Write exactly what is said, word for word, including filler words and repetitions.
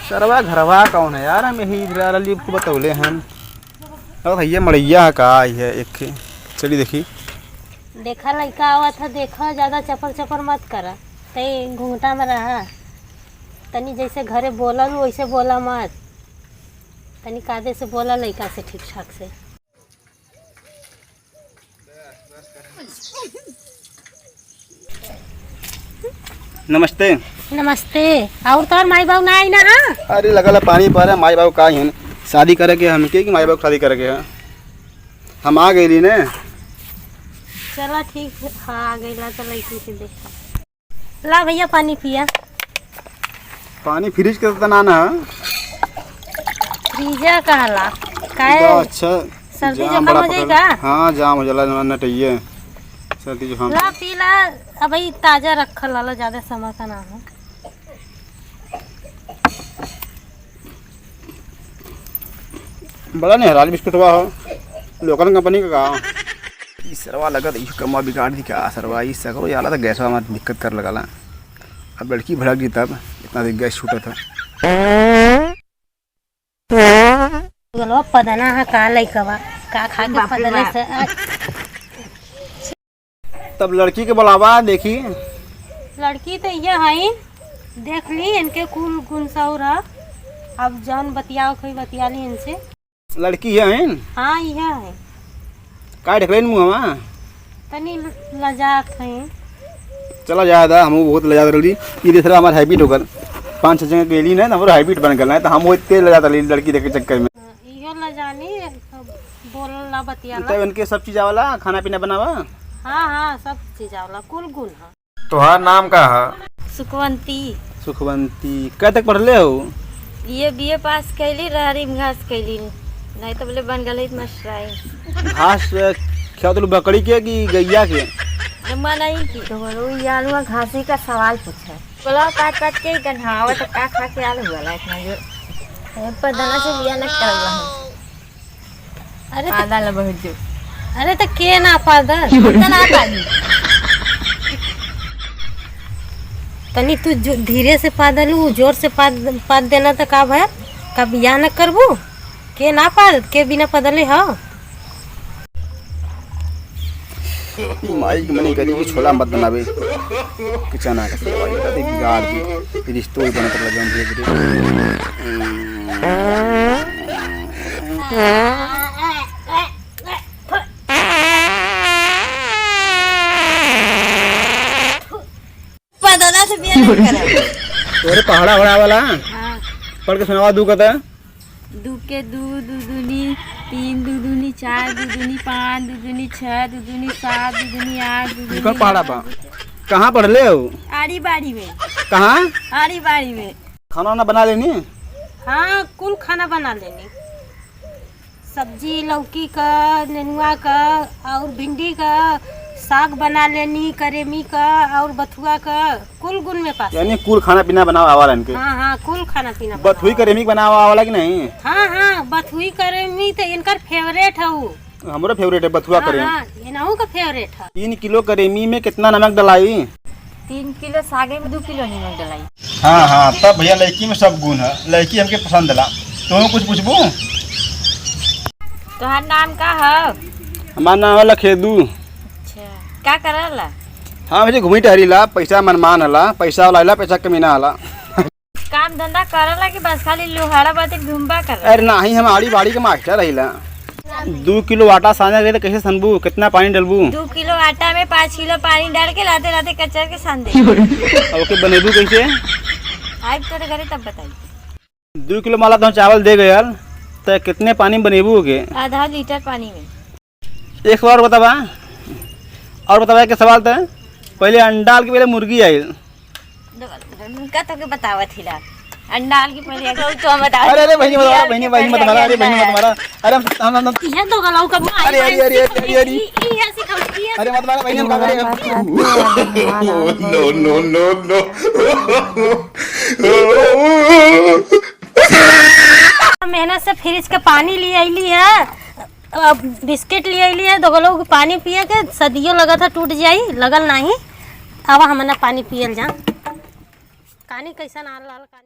सरवा घरवा कौन है यार? हम यही इधर वाला लिप को बतौले हन। अब भैया मड़ैया का आई है एक ठे। चली देखी। देखा लइका आवत है, देखा, ज्यादा चपर चपर मत करा। तई घूंघटा में रहा। तनी जैसे घरे बोलल वैसे बोला मत। तनी कायदे से बोला लइका से ठीक ठाक से। नमस्ते। नमस्ते। और तोर माई बाबू ना आई ना? हाँ? अरे लगल है पानी पड़े, माई बाबू का ही हन? शादी करे के हमके कि माई बाबू के शादी करे के है? हम आ गइली ने। चला ठीक है, हाँ, आ गइला तो लइकी के देखा। ला भैया पानी पिया। पानी फ्रिज के तो ना ना। फ्रीजा कहला। काहे? बा, अच्छा। सर्दी जाम जुकाम बड़ा हो जाई पकड़-, का? हाँ, जाम हो जाला, ना नटइये। सर्दी जुकाम। ला पी ला, अबही ताजा रखल रहल, ज्यादा समय का ना हो। बड़ा निहराल बिस्कुटवा हो, लोकल कंपनी का का? ई सरवा लगत, ई कमवा बिगाड़ दी का सरवा, ई सगरो जाला त गैसवा में दिक्कत कर लगाला। अब लड़की भड़क जी तब, इतना देर गैस छूटत है। गलवा पदना है का लइकवा, का खा के बाप रे पदले बाप। से, आ, तब लड़की के बुलावा, देखी। लड़की तो ये हईन, देख ली, इनके कुल गुण सौर है। अब जौन बतियाओ कोई बतिया ली इनसे। लड़की ये हईन? हाँ, ये है। का ढकलेन मुँहवा? तनी लजात है। चला जाए दा, हमहू बहुत लजात रहली। ये दूसरा हमार habit होकर पाँच छः जगह गेली ना, तो हमारा habit बन गल है, तो हम वो इतने लजात रहली लड़की देखे चक्कर में। इहो ला जानी, बोलला, बतियाला। तब इनके सब चीज आवला, खाना पीना बनावा? हाँ, हाँ, सब चीज आवला, कुल गुण है। तोहार नाम का है? सुखवंती। सुखवंती, कब तक पढ़ले हो? ये बीए पास कैली, रहरी में घास कैली, नहीं तो बोले बन गले मास्टराइन। घास, अ, खियावत लो बकरी के कि गैया के? जम्मा नहीं की। तो बोलो, ये आलू घासी का सवाल पूछा। बोला, पात पात के गन्हावा तो का खा के आल हुआ ला इतना जोर? ए, पदना से बिया न करल रहो। अरे त पादल बहुत जोर। अरे त के ना पादल? त ना पादी। तनी तू जो, धीरे से पादल, उ जोर से पाद, पाद देना त का भय? का बिया न करबू? के ना पाद, के बिना पदले हो? माई के मने करी कि छोला मत बनावे। कि चना के सेवा, ये तो बिगाड़ दी। रिश्तो ही बनत लगे धीरे धीरे। पदला से बिया नहीं करे। तोरे पहाड़ा वहाड़ा वाला? हाँ। पढ़ के सुनावा दू कता। दू के दू, दू दूनी तीन, दू दूनी चार, दू दूनी पाँच, दू दूनी छह, दू दूनी सात, दू दूनी आठ, दू दूनी कौन पहाड़ा नौ, पा? दू कहाँ पढ़ले हो? आड़ी बाड़ी में। कहाँ? आड़ी बाड़ी में। खाना वाना बना लेनी? हाँ, कुल खाना बना लेनी। सब्जी, लौकी का, नेनुआ का और भिंडी का साग बना लेनी, करेमी का और बथुआ का, कुल गुण में पास। यानी कुल खाना पीना बनावा आवाला इनके? हाँ, हाँ, कुल खाना पीना बथुई बनावा। करेमी बनावा आवाला कि नहीं? हाँ, हाँ, बथुई करेमी तो इनकर favourite है उ। हमरो favourite है बथुआ हाँ, करेमी। हाँ, इनहू का favourite है। तीन किलो करेमी में कितना नमक डलाई? तीन किलो सागे में दू किलो नमक डलाई। हाँ, हाँ, तब भैया लड़की में सब गुण है, लड़की हमके पसंद ला। तुम कुछ पूछबू? तोहार नाम का है? हमार नाम है लखेदू। अच्छा, का करला? हाँ भैया, घूमी टहरी ला, पैसा मनमान हला, पैसा वाला हला, पैसा कमीना हला। काम धंधा करला कि बस खाली लोहाड़ा बातिर घूमबा करला? अरे नाही, हम आड़ी बाड़ी के मास्टर रहिला। दू किलो आटा साने रहे तो कैसे सनबू? कितना पानी डलबू? दू किलो आटा में पाँच किलो पानी डाल के लाते लाते कचर के सान दे। अब ओके बनेबू कैसे? आइब तोरे घरे तब बताई। दू किलो माला तो चावल दे गयल, तो कितने पानी में बनेबू ओके? आधा लीटर पानी में। एक सवाल और बतावा, और बतावा एक सवाल तो, पहले अंडा आइल कि पहले मुर्गी आइल? उनका तो के बतावत हिला। अंडा आइल कि पहले एक तो हम बतावत अरे, अरे, बहिनी मत मारा, बहिनी, बहिनी मत मारा, अरे, बहिनी मत मारा। अरे, हम, हम, हम, हम इहे तो गलाऊ का भाई, अरे, अरे, अरे, अरे, अरे। ई, ई है सिखावत, ई है अरे, मत मारा, बहिनी, हम का करें? No, no, no, no। मेहनत से फ्रिज के पानी ले आइली है। अब बिस्किट ले अइली है, दो लोग पानी पिए के, सदियों लगत है टूट जाई, लगल नाही। अब हमन पानी पियल जा। कानी कैसन आल लाल कानी।